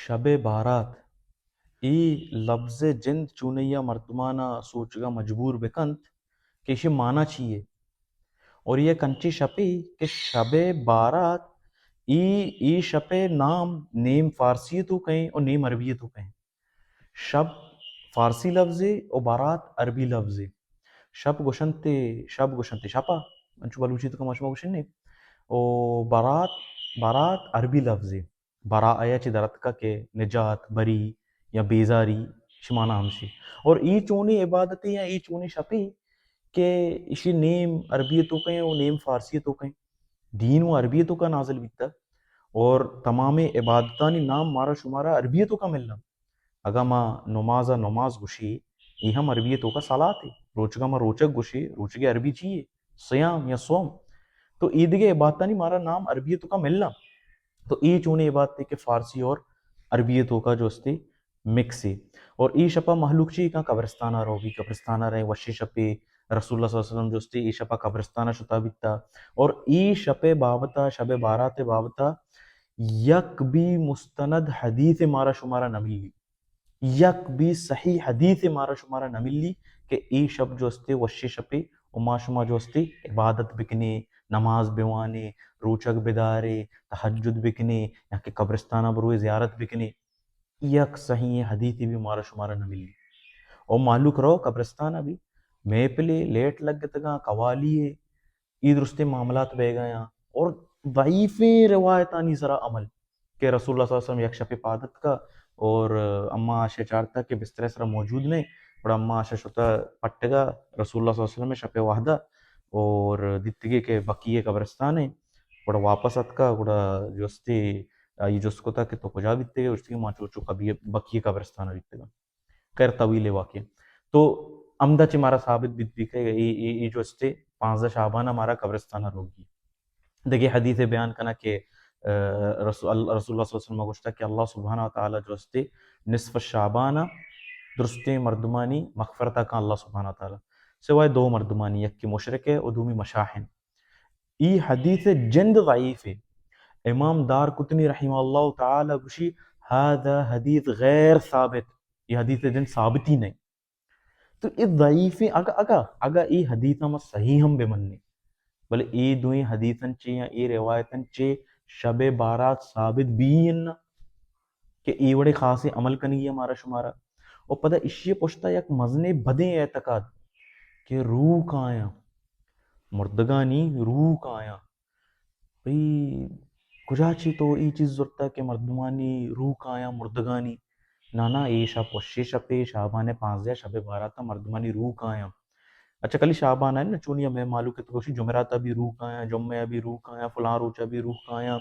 شب بارات، اے لبز ءِ جند چونیا مردمانا سوچگا مجبور بکنت کہ ایشی مانا چی اے؟ اور یک انچیں شپے کہ شب بارات، اے، اے شپ ءِ نام نیم فارسی ءِ توکا ایں اور نیم عربی ءِ توکا ایں۔ شب فارسی لبزے و بارات عربی لبزے۔ شپ گوشنتے، شب گوشنتے شپا، انچو بلوچی توکا ما شما گوشنے۔ او بارات، بارات عربی لبزے۔ برا آیا چہ درتکا کہ نجات، بری یا بیزاری، شمانا ہمشی۔ اور اے چونیں عبادتے یا اے چونیں شپے کہ ایشی نیم عربی توکا ایں و نیم فارسی توکا ایں۔ دین و عربی توکا نازل بیتا اور تمامیں عبادتانی نام مارا شمارا عربی توکا ملنا۔ اگاں ما نماز ءَ نماز گوشی، اے ہم عربی ءِ توکا صلاتے۔ روچگ ءَ ما روچگ گوشی، روچگ ءِ عربی چی اے؟ صیام یا صوم۔ تو اے دگہ عبادتانی مارا نام عربی ءِ توکا ملنا۔ تو اے چونیں عبادتے کہ فارسی اور عربی ءِ توکا جو استے مکس اے۔ اور اے شپا مہلوک چی کاں؟ قبرستانا روگی، قبرستانا رئے، وشیں شپے۔ رسول اللہ صلی اللہ علیہ وسلم جو استے اے شپا قبرستانا شتا بیتا۔ اور اے شپ ءِ بابتا، شب بارات ءِ بابتا یک بھی مستند حدیث مارا شمارا نہ ملی، یک بھی صحیح حدیث مارا شمارا نہ ملی کہ اے شپ جو استے وشیں شپے و ما شما جو استے عبادت بکنے، نماز بوانے، روچگ بدارے، تہجد بکنے یا کہ قبرستانا بروے زیارت بکنے۔ یک صحیح حدیثے بھی مارا شمارا نہ ملی۔ او مہلوک رو قبرستانا بھی، محفلے، لیٹ لگتگاں، قوالی اے، اے درستیں معاملات بیگا یاں اور ضعیفیں روایتانی سرا عمل کہ رسول اللہ صلی اللہ علیہ وسلم یک شپے پاد اتکا اور اما آشا چارتا کہ بسترے سرا موجود نہ، گڑا اما آشا شتا پٹگا رسول اللہ صلی اللہ علیہ وسلم شپے وہدا اور دیتگے کہ بقیع قبرستان اے، گڑا واپس اتکا، گڑا جستے آئی جست کتا کہ تو کجا بیتگے؟ گوشتی کہ ما چو چو قبی-، بقیع قبرستان بیتگا۔ خیر، طویل واقعہ۔ تو ہمدا چہ مارا ثابت بیت بی کہ اے، اے، اے جو استے پانزدہ شعبان ءَ مارا قبرستان ءَ روگی۔ دگہ حدیث بیان کنا کہ، آ، رسول، رسول اللہ صلی اللہ علیہ وسلم گوشتا کہ اللہ سبحانہ و تعالی جو استے نصف شعبان ءَ درستیں مردمانی مغفرت ءَ کن اللہ سبحانہ و تعالی، سوائے دو مردمانی، یکی مشرک اے و دومی مشاحن۔ ای حدیث جند ضعیف اے۔ امام دار قطنی رحمہ اللہ تعالی گوشی، هذا حدیث غیر ثابت، یہ حدیث جند ثابت ہی نہیں۔ تو اے ضعیف اے، اگا، اگا، اگا ای حدیث ہم صحیح ہم بہ منی، بلے ای دوئیں حدیثاں چے یا ای روایتاں چے شب بارات ثابت بی ہی نہ کہ ای وڑے خاصیں عمل کنگی ہمارا شمارا۔ و پدا اشی پشتا یک مزنیں بدیں اعتقاد کہ روح کایاں، مردگانی روح کایاں۔ بھئی، کجا چی تو ای چیز زرتا کہ مردمانی روح کایاں مردگانی؟ نا، نا، اے شپ وشے شپے، شعبان پانزدہ، شب بارات، مردمانی روح کایاں۔ اچھا، کلی شعبان ہے نا، چونی ہمیں معلوم کہ تو گوشی جمعرات ابھی روح کایاں، جمعہ ابھی روح کایاں، فلاں روچ ابھی روح کایاں،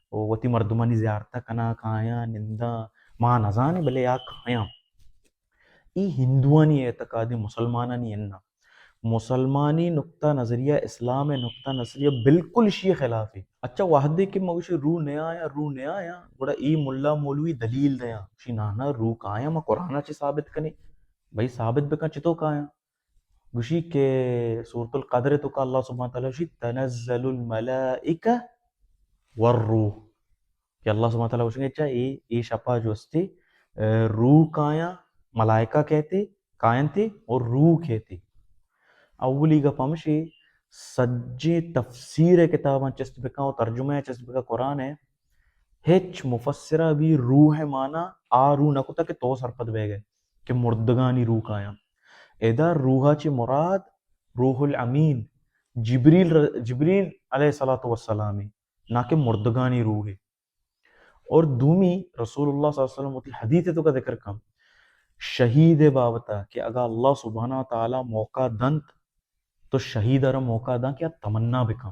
او وتی مردمانی زیارت کنا کایاں، نندا، ما نزانے بلے آ کایاں۔ ای ہندوانی اعتقاد، مسلمانانی اناں۔ مسلمانی نقطہ نظریہ، اسلام نقطہ نظریہ بالکل اشی خلاف ہے۔ اچھا، وحدے کہ مگوشی روح نیا آیا، روح نیا آیا، گڑا ای ملا مولوی دلیل دیاں۔ شی نانا روح کایاں، ما قرآن چی ثابت کنے؟ بھئی ثابت بکن چتو کایاں؟ گوشی کہ سورۃ القدر توکا اللہ سبحانہ تعالی گوشی، تنزل الملائکہ والروح۔ کہ اللہ سبحانہ تعالی گوشی کہ اے، اے شپا جو استے، اے، روح کایاں، ملائکہ کہتے، کاینتے اور روح کہتے۔ اولی گپ ہمشی، سجے تفسیر کتاباں چست بکن و ترجمہ چست بکن قرآن ہے، ہچ مفسرہ بھی روح مانا آ روح نہ کتا کہ تو سرپد بہ گئے کہ مردگانی روح کایاں۔ ادا روحا چہ مراد روح الامین، جبریل ر-، جبریل علیہ الصلوۃ والسلام، نہ کہ مردگانی روح۔ اور دومی، رسول اللہ صلی اللہ علیہ وسلم وتی حدیث توکا ذکر کن شہید بابتا کہ اگا اللہ سبحانہ و تعالی موقع دنت تو شہید را موقع داں کہ آ تمنا بکن۔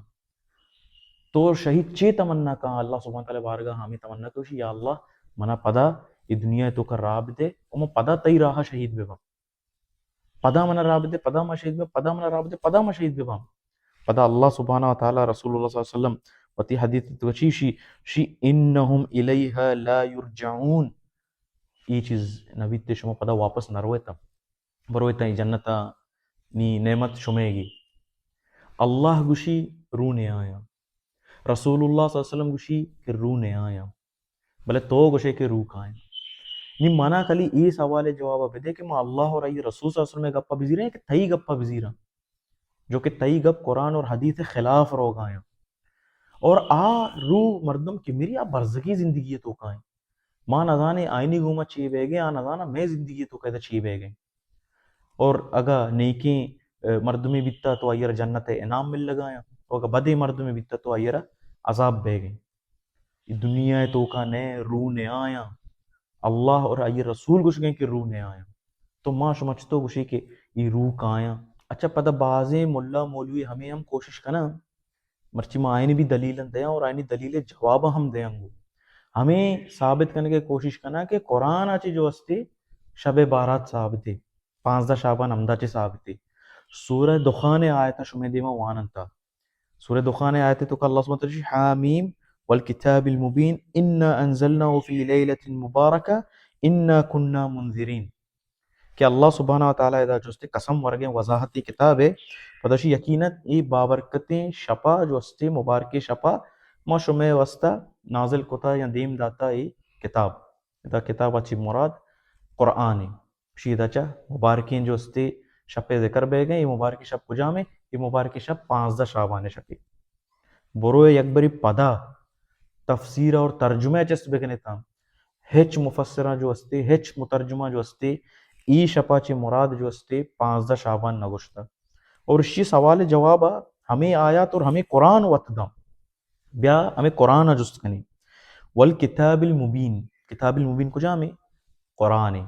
تو شہید چے تمنا کن؟ اللہ سبحانہ تعالی بارگاہ ہمیں تمنا کہ گوشی، یا اللہ، منا پدا اے دنیا توکا راہ بدے و من پدا تئی راہ شہید بباں۔ پدا منا راہ بدے، پدا ما شہید بباں، پدا منا راہ بدے، پدا ما شہید بباں۔ پدا اللہ سبحانہ و تعالی، رسول اللہ صلی اللہ علیہ وسلم وتی حدیث توکا چی شی، شی انہم الیہا لا یرجعون۔ ای چیز نبیت شما پدا واپس نہ رویتا۔ برویتا ای جنتا نی نعمت شمے گی۔ اللہ گوشی روح نیایاں۔ رسول اللہ صلی اللہ علیہ وسلم گوشی کہ روح نیایاں۔ بلے تو گوشے کہ روح کائیں۔ نی منا خالی اے سوال جواب بدے کہ ما اللہ اور آئی رسول صلی اللہ علیہ وسلم گپا بزیریں کہ تئی گپا بزیراں، جو کہ تئی گپ قرآن اور حدیث خلاف روگایاں۔ اور آ روح مردم کہ مری آ برزگی زندگی تو کائیں۔ ما نزانیں آئینی گوما چی بیگے، آ نزاناں میں زندگی تو کہتا چی بیگے۔ اور اگا نیکیں، اے، مردمے بیتا تو آئی را جنت انعام مل لگایاں، اور اگا بدیں مردمے بیتا تو آئی را عذاب بیگے۔ اے دنیا ءِ توکا نئے، روح نیایاں۔ اللہ اور آئی رسول گوشگیں کہ روح نیایاں۔ تو ما شما چتو گوشی کہ اے روح کایاں؟ اچھا، پدا بازیں ملا مولوی ہمیں ہم کوشش کناں، مرچی ما آئینی بھی دلیل دیاں اور آئینی دلیل جواب ہم دیاں گو۔ ہمیں ثابت کرنے کی کوشش کناں کہ قرآن آچے جو استے شب بارات ثابت ہے، پانزدہ شعبان ہمدا چے ثابت ہے۔ سورہ دخان آیت شمے دیما واننتا۔ سورہ دخان آیت تو کہ اللہ سبحانہ وتعالی شی، حامیم والکتاب المبین، انا انزلناه فی لیلۃ مبارکہ، انا کنا منذرین۔ کہ اللہ سبحانہ وتعالی ادا جو استے قسم ورگیں وضاحتی کتاب ہے، پدا شی یقیناً اے بابرکتیں شپا جو استے مبارکیں شپا ما شمے واسطہ نازل کتا یا دیم داتا اے کتاب۔ ادا کتاب اچی مراد قرآن ہے۔ شی ادا چا مبارکیں جو استے شپے ذکر بے گئے، یہ مبارکیں شپ کجام ہے؟ یہ مبارکیں شپ پانزدہ شعبان شپے۔ برو یک بری پدا تفسیر اور ترجمہ چست بکنے تا۔ ہچ مفسراں جو استے، ہچ مترجماں جو استے، ای شپا چے مراد جو استے، پانزدہ شعبان نگوشتا۔ اور اشی سوال جواب ہمیں آیات اور ہمیں قرآن وت داں۔ بیا ہمیں قرآن جست کنی۔ والکتاب المبین، کتاب المبین کجام ہے؟ قرآن ہے۔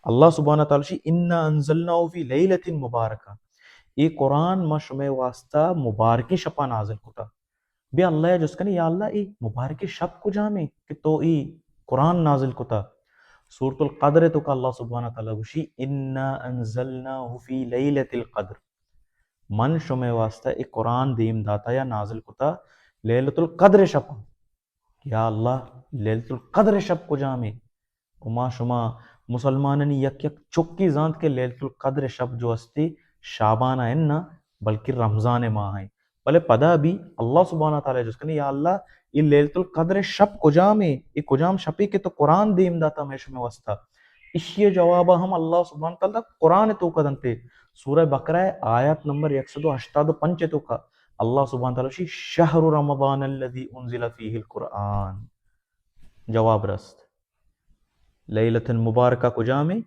اللہ سبحانہ تعالی شی، انا انزلناه فی لیلۃ مبارکہ۔ اے قرآن ما شمے واسطہ مبارکیں شپا نازل کتا۔ بیا اللہ ءَ جست کنی، یا اللہ، اے مبارکیں شپ کجام ایں کہ تو اے قرآن نازل کتا؟ سورۃ القدر ءِ توکا اللہ سبحانہ تعالی گوشی، انا انزلناه فی لیلۃ القدر۔ من شمے واسطہ اے قرآن دیم داتا یا نازل کتا لیلۃ القدر شپ۔ یا اللہ، لیلۃ القدر شپ کجام ایں؟ و ما شما مسلمانانی یک یک چکی زانت کہ لیلۃ القدر شپ جو استی شعبان ءَ اناں، بلکہ رمضان ماہ ایں۔ بلے پدا بھی اللہ سبحانہ تعالی جست کنی، یا اللہ، اے لیلۃ القدر شپ کجام ایں؟ اے کجام شپے کہ تو قرآن دیم داتا میں شمے واسطہ؟ اشی جواب ہم اللہ سبحانہ تعالی قرآن توکا دنتے۔ سورہ بقرہ آیت نمبر یک سد و ہشتاد و پنچ توکا اللہ سبحانہ تعالی شی، شہر رمضان الذی انزل فیہ القرآن۔ جواب رست۔ لیلۃ المبارکہ کجام ایں؟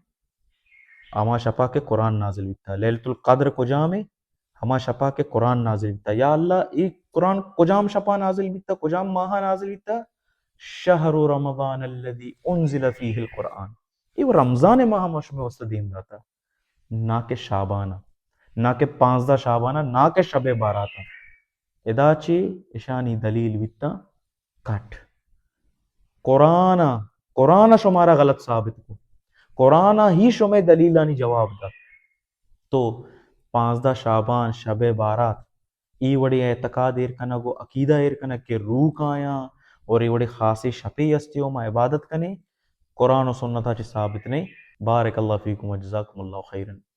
ہما شپا کہ قرآن نازل بیتا۔ لیلۃ القدر کجام ایں؟ ہما شپا کہ قرآن نازل بیتا۔ یا اللہ، اے قرآن کجام شپا نازل بیتا، کجام ماہا نازل بیتا؟ شہر رمضان الذی انزل فیہ القرآن۔ اے و رمضان ماہ ما شمے واسطہ دیم داتا، نہ کہ شعبانا، نہ کہ پانزدہ شعبانا، نہ کہ شب باراتا۔ ادا چے اشانی دلیل بیتا کٹ۔ قرآن، قرآن شمارا غلط ثابت کو۔ قرآن ہی شمے دلیلانی جواب دا۔ تو پانزدہ شعبان، شب بارات، اے وڑے اعتقاد ایر کنگ و عقیدہ ایر کنگ کہ روح کایاں اور اے وڑے خاصیں شپے استے و ما عبادت کنیں، قرآن و سنتا چے ثابت نہیں۔ بارک اللہ فیکم و جزاکم اللہ خیرا۔